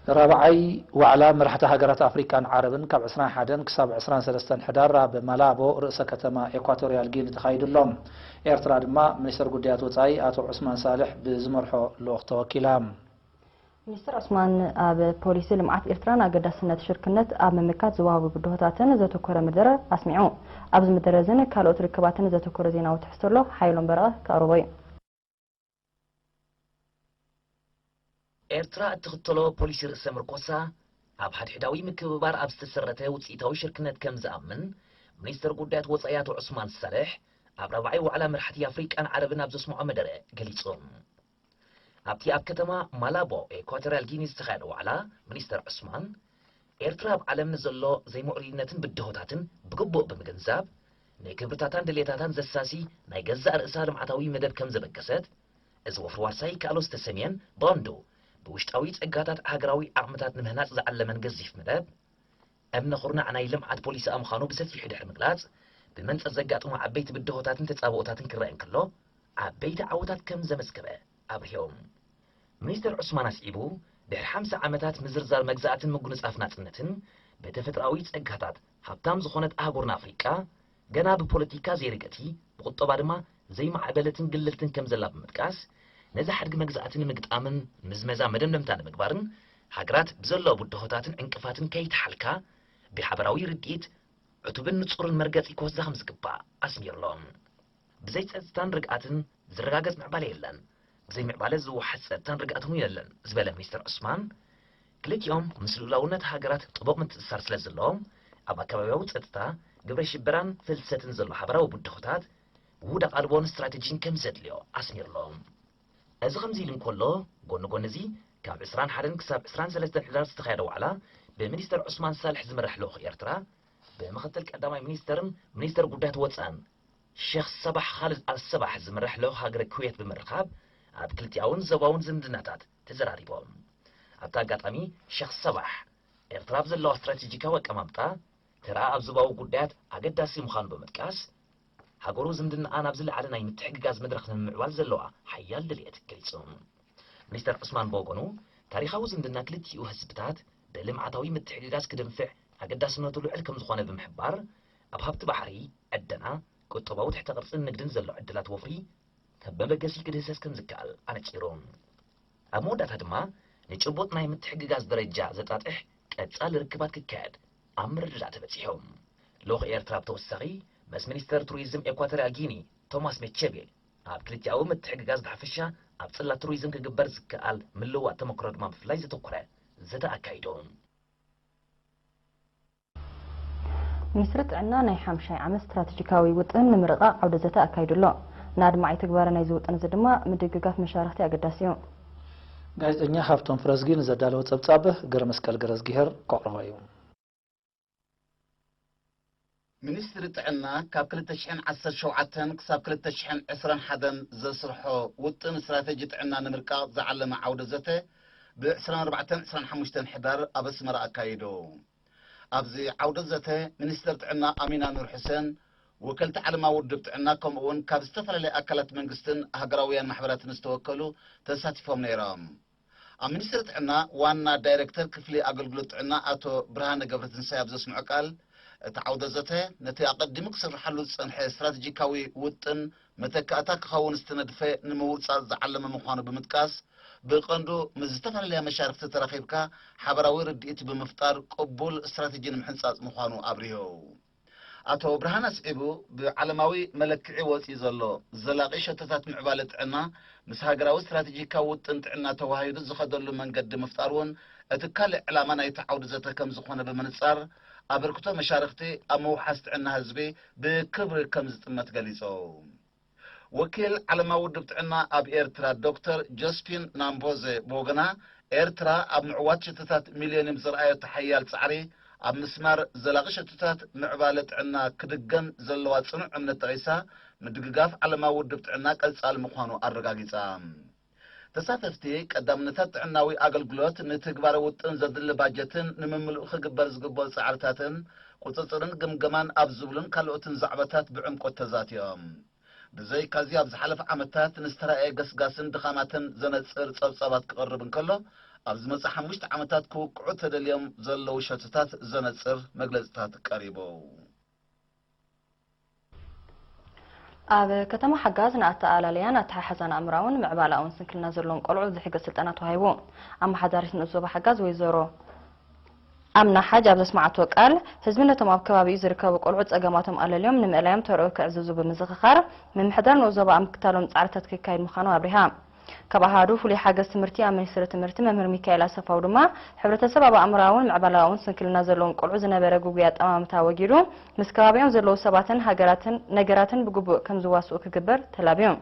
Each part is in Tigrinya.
ራብዓይ ዋዕላ መራሕቲ ሃገራት ኣፍሪቃን ዓረብን ካብ ዕስራን ሓደን ክሳብ ዕስራን ሰለስተን ሕዳር ኣብ ማላቦ ርእሰ ከተማ ኤኳቶርያል ጊኒ ተኻይዱ ኣሎ። ኤርትራ ድማ ሚኒስተር ጉዳያት ወጻኢ ኣቶ ዑስማን ሳልሕ ብዝመርሖ ልኡኽ ተወኪላ። ሚኒስተር ዑስማን ኣብ ፖሊሲ ልምዓት ኤርትራን ኣገዳስነት ሽርክነት ኣብ ምምካት ዞባዊ ብድሆታትን ዘተኮረ መደረ ኣስሚዑ። ኣብዚ መደረ እዝን ካልኦት ርክባትን ዘተኮረ ዜናዊ ትሕዝቶ ኣሎ። ሓየሎም በረቐ ከቕርቦ እዩ። ኤርትራ እትኽተሎ ፖሊሲ ርእሰ ምርኮሳ፣ ኣብ ሓድሕዳዊ ምክብባር ኣብ ዝተሰረተ ውፅኢታዊ ሽርክነት ከም ዝኣምን ሚኒስተር ጉዳያት ወፃኢ ኣቶ ዑስማን ሳልሕ ኣብ ራብዓይ ዋዕላ መራሕቲ ኣፍሪቃን ዓረብን ኣብ ዘስምዖ መደረ ገሊጹ። ኣብቲ ኣብ ከተማ ማላቦ ኤኳቶርያል ጊኒ ዝተኻየደ ዋዕላ፣ ሚኒስተር ዑስማን፣ ኤርትራ ኣብ ዓለም ንዘሎ ዘይምዕሩይነትን ብድሆታትን ብግቡእ ብምግንዛብ፣ ንክብርታታን ድሌታታን ዘሳሲ ናይ ገዛእ ርእሳ ልምዓታዊ መደብ ከም ዘበገሰት፣ እዚ ወፍሪ ዋርሳይ ይከኣሎ ዝተሰምየን ብቐንዱ ብውሽጣዊ ጸጋታት ሃገራዊ ዓቕምታት ንምህናጽ ዝዓለመን ገዚፍ መደብ፣ እምነ ኩርናዕ ናይ ልምዓት ፖሊሲኣ ምዃኑ ብሰፊሑ ድሕሪ ምግላጽ፣ ብመንጽር ዘጋጥሙ ዓበይቲ ብድሆታትን ተጻብኦታትን ክረአ እንከሎ፣ ዓበይቲ ዓወታት ከም ዘመዝገበ ኣብሪሆም። ሚኒስተር ዑስማን ኣስዒቡ፣ ድሕሪ ሓምሳ ዓመታት ምዝርዛር መግዛእትን ምጉንጻፍ ናጽነትን፣ ብተፈጥሮኣዊ ጸጋታት ሃብታም ዝኾነት ኣህጉርና ኣፍሪቃ፣ ገና ብፖለቲካ ዘይርገቲ፣ ብቁጠባ ድማ ዘይማዕበለትን ግልልትን ከም ዘላ ብምጥቃስ፣ ነዚ ሓድጊ መግዛእቲ ንምግጣምን ምዝመዛ መደምደምታ ንምግባርን፣ ሃገራት ብዘለዎ ብድሆታትን ዕንቅፋትን ከይተሓልካ፣ ብሓበራዊ ርድኢት ዕቱብን ንጹርን መርገጺ ክወስዳ ከም ዝግባእ ኣስሚርሎም። ብዘይ ጸጥታን ርግኣትን ዝረጋገጽ ምዕባለ የለን፣ ብዘይ ምዕባለ ዝወሓስ ጸጥታን ርግኣትን እውን የለን ዝበለ ሚኒስተር ዑስማን፣ ክልቲኦም ምስ ልኡላውነት ሃገራት ጥቡቕ ምትእስሳር ስለ ዘለዎም፣ ኣብ ኣከባቢያዊ ጸጥታ፣ ግብረ ሽበራን ፍልሰትን ዘሎ ሓበራዊ ብድሆታት ውሁድ ኣቓልቦን ስትራተጂን ከም ዘድልዮ ኣስሚርሎም። እዚ ከምዚ ኢሉ እንከሎ፣ ጎኒ ጎኒ እዚ ካብ ዕስራን ሓደን ክሳብ ዕስራን ሰለስተን ሕዳር ዝተኻየደ ዋዕላ ብሚኒስተር ዑስማን ሳልሕ ዝምራሕ ልኡኽ ኤርትራ ብምኽትል ቀዳማይ ሚኒስተርን ሚኒስተር ጉዳያት ወጻእን ሸኽ ሰባሕ ኻልድ ኣል ሰባሕ ዝምራሕ ልኡኽ ሃገረ ኩዌት ብምርኻብ ኣብ ክልቲኣውን ዞባውን ዝምድናታት ተዘራሪቦም። ኣብቲ ኣጋጣሚ ሸኽ ሰባሕ ኤርትራ ኣብ ዘለዋ ስትራቴጂካዊ ኣቀማምጣ ተራ ኣብ ዞባዊ ጉዳያት ኣገዳሲ ምዃኑ ብምጥቃስ፣ ሃገሩ ዝምድናኣ ናብ ዝለዓለ ናይ ምትሕግጋዝ መድረኽ ንምምዕባል ዘለዋ ሓያል ድልየት ገሊጹ። ሚኒስተር ዑስማን ብወገኑ፣ ታሪኻዊ ዝምድና ክልቲኡ ህዝብታት ብልምዓታዊ ምትሕግጋዝ ክድንፍዕ ኣገዳስነቱ ልዑል ከም ዝኾነ ብምሕባር፣ ኣብ ሃብቲ ባሕሪ፣ ዕደና፣ ቁጠባዊ ትሕተ ቅርጽን ንግድን ዘሎ ዕድላት ወፍሪ ከም መበገሲ ክድህሰስ ከም ዝከኣል ኣነጺሩ። ኣብ መወዳእታ ድማ ንጭቡጥ ናይ ምትሕግጋዝ ደረጃ ዘጣጥሕ ቀጻሊ ርክባት ክካየድ ኣብ ምርድዳእ ተበጺሑ። ልኡኽ ኤርትራ ብተወሳኺ ምስ ሚኒስተር ቱሪዝም ኤኳቶርያል ጊኒ ቶማስ ሜቼቤ ኣብ ክልቲኣዊ ምትሕግጋዝ ብሓፈሻ ኣብ ጽላት ቱሪዝም ክግበር ዝከኣል ምልውዋጥ ተመክሮ ድማ ብፍላይ ዘተኮረ ዘተ ኣካይዱ። ሚኒስትሪ ጥዕና ናይ ሓምሻይ ዓመት ስትራቴጂካዊ ውጥን ንምርቓቕ ዓውደ ዘተ ኣካይዱ ኣሎ። ንኣድማዒ ትግባረ ናይዚ ውጥን እዚ ድማ ምድግጋፍ መሻርኽቲ ኣገዳሲ እዩ። ጋዜጠኛ ሃብቶም ፍረዝጊ ንዘዳለወ ጸብጻብ ገረመስቀል ገረዝጊሄር ከቕርቦ እዩ። ሚኒስትሪ ጥዕና ካብ ክልተ ሽሕን ዓሰርተ ሸውዓተን ክሳብ ክልተ ሽሕን ዕስራን ሓደን ዘስርሖ ውጥን ስትራተጂ ጥዕና ንምርቃቕ ዝዓለመ ዓውደ ዘተ ብ ዕስራን ኣርባዕተን ዕስራን ሓሙሽተን ሕዳር ኣብ ኣስመራ ኣካይዱ። ኣብዚ ዓውደ ዘተ ሚኒስትር ጥዕና ኣሚና ኑር ሕሴን፣ ወከልቲ ዓለማዊ ውድብ ጥዕና ከምኡ እውን ካብ ዝተፈላለያ ኣካላት መንግስትን ሃገራውያን ማሕበራትን ዝተወከሉ ተሳቲፎም ነይሮም። ኣብ ሚኒስትሪ ጥዕና ዋና ዳይሬክተር ክፍሊ ኣገልግሎት ጥዕና ኣቶ ብርሃነ ገብረትንሳኤ ኣብ ዘስምዖ ቃል፣ እቲ ዓውደ ዘተ ነቲ ኣቐዲሙ ክስርሓሉ ዝጸንሐ ስትራተጂካዊ ውጥን መተካእታ ክኸውን ዝተነድፈ ንምውጻእ ዝዓለመ ምዃኑ ብምጥቃስ፣ ብቐንዱ ምስ ዝተፈላለያ መሻርኽቲ ተራኺብካ ሓበራዊ ርድኢት ብምፍጣር ቅቡል ስትራተጂ ንምሕንጻጽ ምዃኑ ኣብሪሁ። ኣቶ ብርሃን ኣስዒቡ፣ ብዓለማዊ መለክዒ ወጺኡ ዘሎ ዘላቒ ሸቶታት ምዕባለ ጥዕና ምስ ሃገራዊ ስትራተጂካዊ ውጥን ጥዕና ተዋሃሂዱ ዝኸደሉ መንገዲ ምፍጣር እውን እቲ ካልእ ዕላማ ናይቲ ዓውዲ ዘተ ከም ዝኾነ ብምንጻር፣ ኣበርክቶ መሻርኽቲ ኣብ ምውሓስ ጥዕና ህዝቢ ብክብሪ ከም ዝጥመት ገሊጹ። ወኪል ዓለማዊ ውድብ ጥዕና ኣብ ኤርትራ ዶክተር ጆስፒን ናምቦዘ ብወገና፣ ኤርትራ ኣብ ምዕዋት ሸቶታት ሚልዮኒየም ዘርኣየቶ ሓያል ጻዕሪ ኣብ ምስማር ዘላቒ ሸቶታት ምዕባለ ጥዕና ክድገም ዘለዋ ጽኑዕ እምነት ጠቒሳ፣ ምድግጋፍ ዓለማዊ ውድብ ጥዕና ቀጻሊ ምዃኑ ኣረጋጊጻ። ተሳተፍቲ፣ ቀዳምነታት ጥዕናዊ ኣገልግሎት ንትግባረ ውጥን ዘድሊ ባጀትን ንምምልኡ ክግበር ዝግበኦ ጻዕርታትን ቁጽጽርን ግምገማን ኣብ ዝብሉን ካልኦትን ዛዕባታት ብዕምቆት ተዛትዮም። ብዘይካዚ ኣብ ዝሓለፈ ዓመታት ንዝተራእየ ገስጋስን ድኻማትን ዘነጽር ጸብጻባት ክቐርብ እንከሎ፣ ኣብ ዝመጽእ ሓሙሽተ ዓመታት ክውቅዑ ተደልዮም ዘለዉ ሸቶታት ዘነጽር መግለጽታት ቀሪቡ። ኣብ ከተማ ሓጋዝ ንኣተኣላልያን ኣተሓሕዛን ኣእምራውን ምዕባላውን ስንክልና ዘለዎም ቆልዑ ዝሕግዝ ስልጠና ተዋሂቡ። ኣመሓዳሪት ንኡስ ዞባ ሓጋዝ ወይዘሮ ኣምና ሓጅ ኣብ ዘስማዓቶ ቃል፣ ህዝቢ ነቶም ኣብ ከባቢኡ ዝርከቡ ቆልዑ ጸገማቶም ኣለልዮም ንምእላዮም ተርኦ ክዕዝዙ ብምዝኽኻር፣ ምምሕዳር ንኡስ ዞባ ኣብ ምክታሎም ጻዕርታት ክካየድ ምዃኑ ኣብሪሃ። ካብ ኣሃዱ ፍሉይ ሓገዝ ትምህርቲ ኣብ ሚኒስትሪ ትምህርቲ መምህር ሚካኤል ኣሰፋው ድማ፣ ሕብረተሰብ ኣብ ኣእምራውን ምዕባላውን ስንክልና ዘለዎም ቆልዑ ዝነበረ ግጉይ ኣጠማምታ ወጊዱ፣ ምስ ከባቢኦም ዘለዉ ሰባትን ሃገራትን ነገራትን ብግቡእ ከም ዝዋስኡ ክግበር ተላብዮም።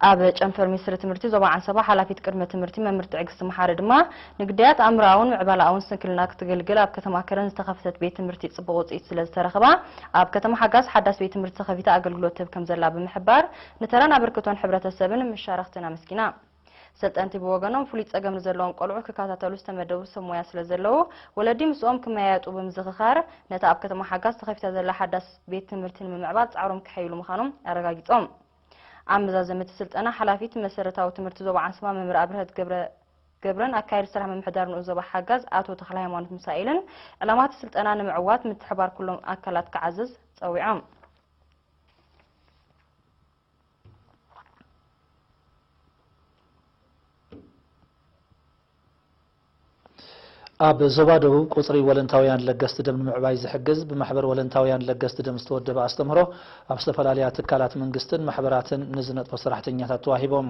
ኣብ ጨንፈር ሚኒስትሪ ትምህርቲ ዞባ ዓንሰባ ሓላፊት ቅድመ ትምህርቲ መምህር ትዕግስቲ መሓሪ ድማ፣ ንግዳያት ኣእምሮኣውን ምዕባላኣውን ስንክልና ክትግልግል ኣብ ከተማ ከረን ዝተኸፍተት ቤት ትምህርቲ ጽቡቕ ውጽኢት ስለ ዝተረኽባ፣ ኣብ ከተማ ሓጋዝ ሓዳስ ቤት ትምህርቲ ተኸፊታ ኣገልግሎት ትህብ ከም ዘላ ብምሕባር፣ ንተራን ኣበርክቶን ሕብረተሰብን መሻረኽትን ኣመስጊና። ሰልጠንቲ ብወገኖም፣ ፍሉይ ጸገም ንዘለዎም ቆልዑ ክከታተሉ ዝተመደቡ ሰብ ሞያ ስለ ዘለዉ፣ ወለዲ ምስኦም ክመያየጡ ብምዝኽኻር፣ ነታ ኣብ ከተማ ሓጋዝ ተኸፊታ ዘላ ሓዳስ ቤት ትምህርቲ ንምምዕባል ጻዕሮም ክሕይሉ ምዃኖም ኣረጋጊጾም። ኣብ መዛዘሚ እቲ ስልጠና፣ ሓላፊት መሰረታዊ ትምህርቲ ዞባ ዓንሰባ መምህር ኣብርሀት ገብረ-፣ ገብረን ኣካያዲ ስራሕ ምምሕዳር ንኡስ ዞባ ሓጋዝ ኣቶ ተኽለሃይማኖት ሚሳኤልን፣ ዕላማ እቲ ስልጠና ንምዕዋት ምትሕብባር ኩሎም ኣካላት ክዓዝዝ ጸዊዖም። ኣብ ዞባ ደቡብ ቁጽሪ ወለንታውያን ለገስቲ ደም ንምዕባይ ዝሕግዝ ብማሕበር ወለንታውያን ለገስቲ ደም ዝተወደበ ኣስተምህሮ ኣብ ዝተፈላለያ ትካላት መንግስትን ማሕበራትን ንዝነጥፉ ሰራሕተኛታት ተዋሂቦም።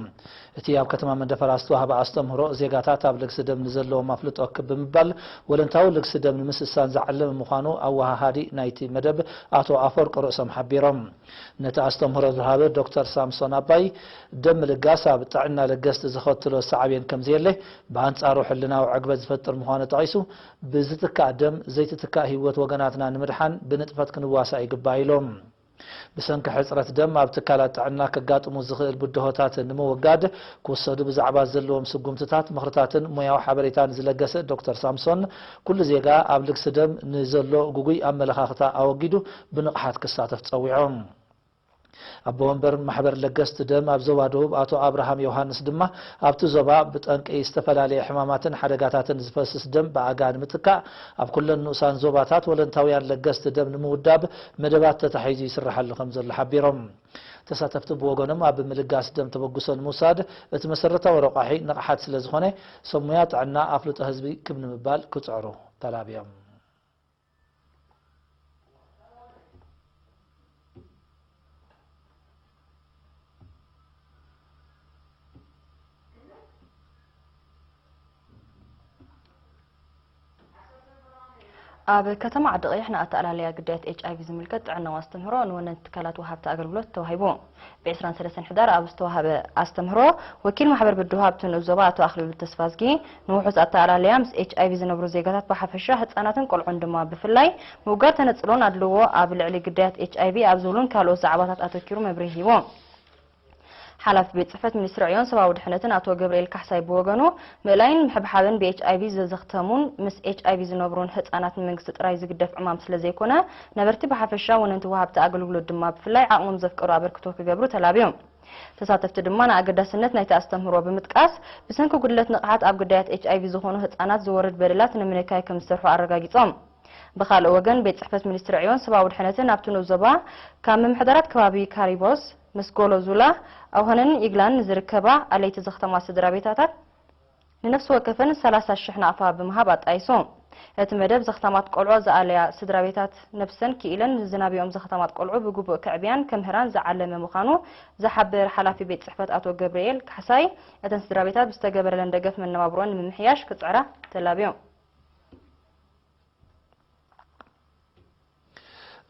እቲ ኣብ ከተማ መንደፈራ ዝተዋህበ ኣስተምህሮ፣ ዜጋታት ኣብ ልግሲ ደም ንዘለዎም ኣፍልጦ ክብ ብምባል፣ ወለንታዊ ልግሲ ደም ንምስሳን ዝዓለመ ምዃኑ ኣወሃሃዲ ናይቲ መደብ ኣቶ ኣፈወርቂ ርእሶም ሓቢሮም። ነቲ ኣስተምህሮ ዝሃበ ዶክተር ሳምሶን ኣባይ፣ ደም ምልጋስ ኣብ ጥዕና ለገስቲ ዘኸትሎ ሳዕቤን ከም ዘየለ፣ ብኣንጻሩ ሕልናዊ ዕግበት ዝፈጥር ምዃኑ ጠቒሱ፣ ብዝትካእ ደም ዘይትትካእ ህይወት ወገናትና ንምድሓን ብንጥፈት ክንዋሳእ ይግባእ ኢሎም። ብሰንኪ ሕጽረት ደም ኣብ ትካላት ጥዕና ከጋጥሙ ዝኽእል ብድሆታት ንምውጋድ ክውሰዱ ብዛዕባ ዘለዎም ስጉምትታት ምኽርታትን ሞያዊ ሓበሬታን ዝለገሰ ዶክተር ሳምሶን፣ ኩሉ ዜጋ ኣብ ልግሲ ደም ንዘሎ ግጉይ ኣመለኻኽታ ኣወጊዱ ብንቕሓት ክሳተፍ ጸዊዖም። ኣቦ ወንበር ማሕበር ለገስቲ ደም ኣብ ዞባ ደቡብ ኣቶ ኣብርሃም ዮሃንስ ድማ፣ ኣብቲ ዞባ ብጠንቂ ዝተፈላለየ ሕማማትን ሓደጋታትን ዝፈስስ ደም ብኣጋ ንምትካእ ኣብ ኩለን ንኡሳን ዞባታት ወለንታውያን ለገስቲ ደም ንምውዳብ መደባት ተታሒዙ ይስርሓሉ ከም ዘሎ ሓቢሮም። ተሳተፍቲ ብወገኖም፣ ኣብ ምልጋስ ደም ተበግሶ ንምውሳድ እቲ መሰረታዊ ረቋሒ ንቕሓት ስለ ዝኾነ፣ ሰብ ሙያ ጥዕና ኣፍልጦ ህዝቢ ክብ ንምባል ክጽዕሩ ተላብዮም። ኣብ ከተማ ዓዲ ቀይሕ ንኣተኣላልያ ግዳያት ኤች ኣይ ቪ ዝምልከት ጥዕናዊ ኣስተምህሮ ንወነንቲ ትካላት ወሃብቲ ኣገልግሎት ተዋሂቡ። ብ ዕስራን ሰለስተን ሕዳር ኣብ ዝተዋህበ ኣስተምህሮ፣ ወኪል ማሕበር ብድሆ ሃብቲ ንኡስ ዞባ ኣቶ ኣኽሊሉ ተስፋዝጊ፣ ንውሑስ ኣተኣላልያ ምስ ኤች ኣይ ቪ ዝነብሩ ዜጋታት ብሓፈሻ፣ ህጻናትን ቆልዑን ድማ ብፍላይ፣ ምውጋድ ተነጽሎን ኣድልዎ ኣብ ልዕሊ ግዳያት ኤች ኣይ ቪ ኣብ ዝብሉን ካልኦት ዛዕባታት ኣተኪሩ መብርሂ ሂቡ። ሓላፊ ቤት ጽሕፈት ሚኒስትሪ ዕዮን ሰብኣዊ ድሕነትን ኣቶ ገብርኤል ካሕሳይ ብወገኑ፣ ምእላይን ምሕብሓብን ብ ኤች ኣይ ቪ ዘዘኽተሙን ምስ ኤች ኣይ ቪ ዝነብሩን ህጻናት ንመንግስቲ ጥራይ ዝግደፍ ዕማም ስለ ዘይኮነ፣ ነበርቲ ብሓፈሻ፣ ወነንቲ ወሃብቲ ኣገልግሎት ድማ ብፍላይ ዓቕሞም ዘፍቀዶ ኣበርክቶ ክገብሩ ተላብዮም። ተሳተፍቲ ድማ ንኣገዳስነት ናይቲ ኣስተምህሮ ብምጥቃስ፣ ብሰንኪ ጉድለት ንቕሓት ኣብ ግዳያት ኤች ኣይ ቪ ዝኾኑ ህጻናት ዝወርድ በደላት ንምንካይ ከም ዝሰርሑ ኣረጋጊጾም። ብኻልእ ወገን፣ ቤት ጽሕፈት ሚኒስትሪ ዕዮን ሰብኣዊ ድሕነትን ኣብቲ ንኡስ ዞባ ካብ ምምሕዳራት ከባቢ ካሪቦስ፣ ምስ ጎሎ ዙላ፣ ኣውሃነንን ኢግላን ንዝርከባ ኣለይቲ ዘኽተማ ስድራ ቤታታት ንነፍሲ ወከፈን ሰላሳ ሽሕ ናቕፋ ብምሃብ ኣጣይሱ። እቲ መደብ ዘኽታማት ቆልዑ ዝኣለያ ስድራ ቤታት ነብሰን ክኢለን ንዝናብኦም ዘኽታማት ቆልዑ ብግቡእ ከዕብያን ከምህራን ዝዓለመ ምዃኑ ዝሓብር ሓላፊ ቤት ጽሕፈት ኣቶ ገብርኤል ካሕሳይ፣ እተን ስድራ ቤታት ብዝተገበረለን ደገፍ መነባብሮን ንምምሕያሽ ክጽዕራ ተላብዮም።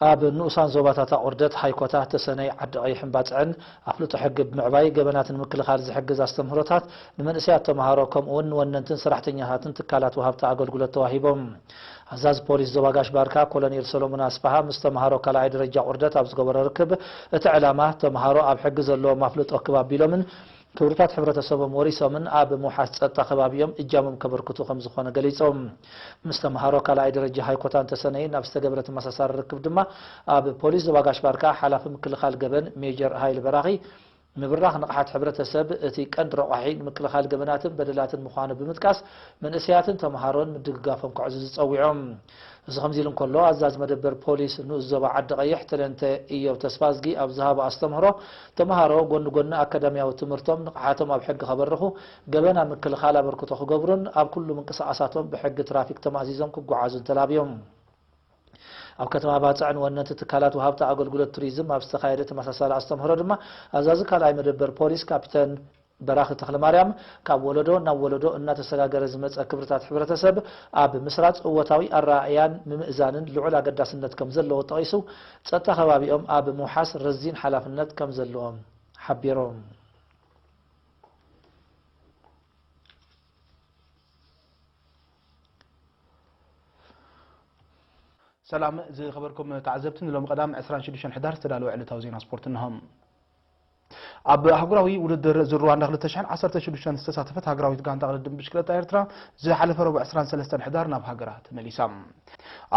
ኣብ ንኡሳን ዞባታት ኣቑርደት፣ ሃይኮታ፣ ተሰነይ፣ ዓዲ ቀይሕን ባጽዕን ኣፍልጦ ሕጊ ብምዕባይ ገበናት ንምክልኻል ዝሕግዝ ኣስተምህሮታት ንመንእሰያት ተምሃሮ ከምኡ እውን ንወነንትን ሰራሕተኛታትን ትካላት ወሃብቲ ኣገልግሎት ተዋሂቦም። ኣዛዚ ፖሊስ ዞባ ጋሽ ባርካ ኮሎኔል ሰሎሞን ኣስፍሃ ምስ ተምሃሮ ካልኣይ ደረጃ ቁርደት ኣብ ዝገበሮ ርክብ፣ እቲ ዕላማ ተምሃሮ ኣብ ሕጊ ዘለዎም ኣፍልጦ ክብ ኣቢሎምን ክብርታት ሕብረተሰቦም ወሪሶምን ኣብ ምውሓስ ጸጥታ ከባቢኦም እጃሞም ከበርክቱ ከም ዝኾነ ገሊጾም። ምስ ተምሃሮ ካልኣይ ደረጃ ሃይኮታን ተሰነይን ኣብ ዝተገበረ ተመሳሳሊ ርክብ ድማ፣ ኣብ ፖሊስ ዞባ ጋሽ ባርካ ሓላፊ ምክልኻል ገበን ሜጀር ሃይለ በራኺ፣ ምብራኽ ንቕሓት ሕብረተሰብ እቲ ቀንዲ ረቋሒ ንምክልኻል ገበናትን በደላትን ምዃኑ ብምጥቃስ፣ መንእሰያትን ተምሃሮን ምድግጋፎም ከዕዝዙ ጸዊዖም። እዚ ከምዚ ኢሉ እንከሎ፣ ኣዛዚ መደበር ፖሊስ ንኡስ ዞባ ዓዲ ቀይሕ ተለንተ ኢዮብ ተስፋዝጊ ኣብ ዝሃቦ ኣስተምህሮ፣ ተምሃሮ ጎኒ ጎኒ ኣካዳሚያዊ ትምህርቶም ንቕሓቶም ኣብ ሕጊ ከበርኹ፣ ገበን ኣብ ምክልኻል ኣበርክቶ ክገብሩን ኣብ ኩሉ ምንቅስቓሳቶም ብሕጊ ትራፊክ ተማእዚዞም ክጓዓዙን ተላብዮም። ኣብ ከተማ ባጽዕን ወነንቲ ትካላት ወሃብቲ ኣገልግሎት ቱሪዝም ኣብ ዝተኻየደ ተመሳሳሊ ኣስተምህሮ ድማ፣ ኣዛዚ ካልኣይ መደበር ፖሊስ ካፒተን በራኺ ተኽለማርያም፣ ካብ ወለዶ ናብ ወለዶ እናተሰጋገረ ዝመጸ ክብርታት ሕብረተሰብ ኣብ ምስራጽ እወታዊ ኣረኣእያን ምምእዛንን ልዑል ኣገዳስነት ከም ዘለዎ ጠቒሱ፣ ጸጥታ ከባቢኦም ኣብ ምውሓስ ረዚን ሓላፍነት ከም ዘለዎም ሓቢሮም። ሰላም ዝኸበርኩም ተዓዘብቲ፣ ንሎሚ ቀዳም ዕስራን ሽዱሽተን ሕዳር ዝተዳለወ ዕለታዊ ዜና ስፖርት እንሆ። ኣብ ኣህጉራዊ ውድድር ዙር ሩዋንዳ ክልተ ሽሕን ዓሰርተ ሽዱሽተን ዝተሳተፈት ሃገራዊት ጋንታ ቅድድም ብሽክለታ ኤርትራ ዝሓለፈ ረቡዕ ዕስራን ሰለስተን ሕዳር ናብ ሃገራ ተመሊሳ።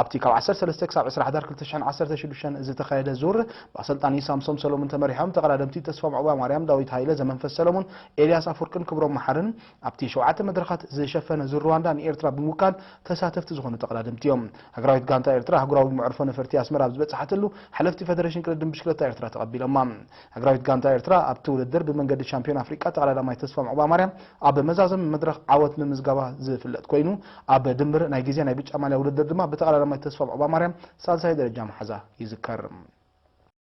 ኣብቲ ካብ ዓሰርተ ሰለስተ ክሳብ ዕስራ ሕዳር ክልተ ሽሕን ዓሰርተ ሽዱሽተን ዝተኻየደ ዙር፣ ብኣሰልጣኒ ሳምሶም ሰሎሙን ተመሪሖም ተቐዳደምቲ ተስፋ ምዑባ ማርያም፣ ዳዊት ሃይለ፣ ዘመንፈስ ሰሎሙን፣ ኤልያስ ኣፈወርቅን ክብሮም መሓርን፣ ኣብቲ ሸውዓተ መድረኻት ዝሸፈነ ዙር ሩዋንዳ ንኤርትራ ብምውካል ተሳተፍቲ ዝኾኑ ተቐዳደምቲ እዮም። ሃገራዊት ጋንታ ኤርትራ ኣህጉራዊ መዕርፎ ነፈርቲ ኣስመራ ኣብ ዝበጽሓትሉ፣ ሓለፍቲ ፈደሬሽን ቅድድም ብሽክለታ ኤርትራ ተቐቢሎማ። ሃገራዊት ጋንታ ኤርትራ ኣብቲ ውድድር ብመንገዲ ቻምፒዮን ኣፍሪቃ ተቐዳዳማይ ተስፋ ምዑባ ማርያም ኣብ መዛዘሚ መድረኽ ዓወት ምምዝጋባ ዝፍለጥ ኮይኑ፣ ኣብ ድምር ናይ ግዜ ናይ ብጫ ማልያ ውድድር ድማ ብተቐዳዳማይ ተስፋ ምዑባ ማርያም ሳልሳይ ደረጃ ምሓዛ ይዝከር።